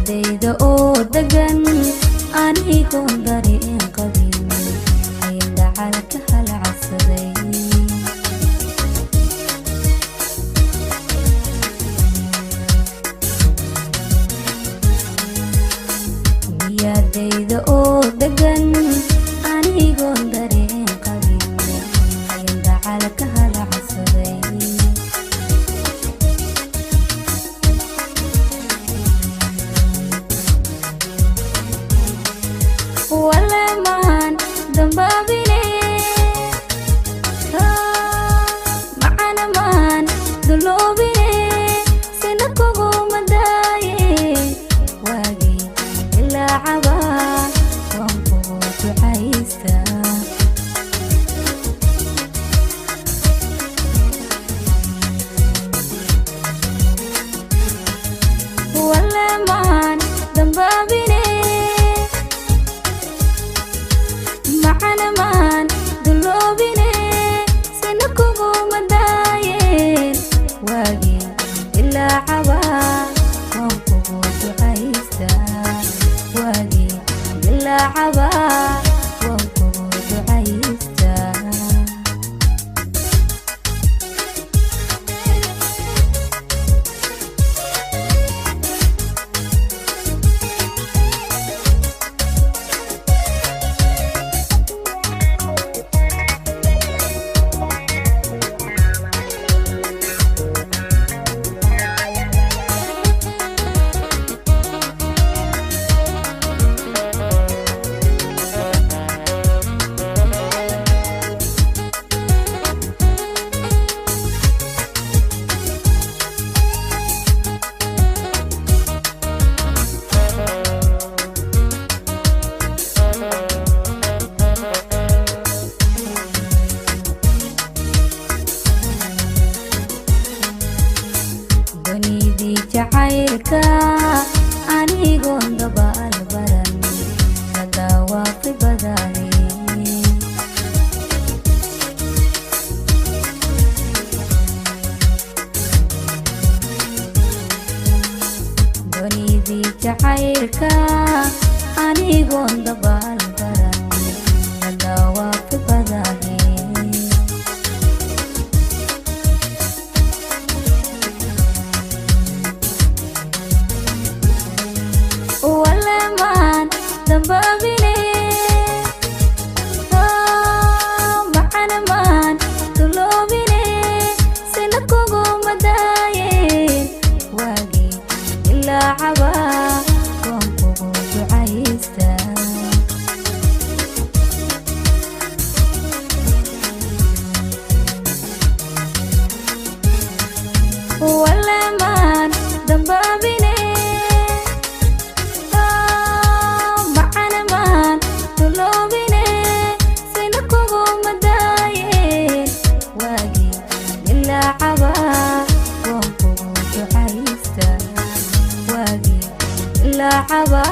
Niyadayda oo degan, anigoon dareen qabin, ayaan dacalka halacsaday. Niyadayda oo degan, anigoon dareen qabin, ayaan dacalka halacsaday. Walamaan dambaabine, macanamaan duloobine, sina kuguma daaye. Waagii ilaacaba waan kugu ducaystaa. Walamaan dambaabine, macanamaan duloobine, sina kuguma daayeen. Waagii ilaacaba waan kugu ducaystaa. Waagii ilaacaba waan kugu ducaystaa. Dunidii jacaylka anigoon dabaal baran, la daawaafi badane. Dunidii jacaylka anigoon dabaal baran, la daawaafi badane. Walamaan dambaabine, macanamaan duloobine, sina kuguma daayeen. Waagii ilaacaba waan kugu ducaystaa. Walamaan dambaabine, macanamaan duloobine, sina kuguma daayeen. Waagii ilaacaba waan kugu ducaystaa. Waagii ilaacaba.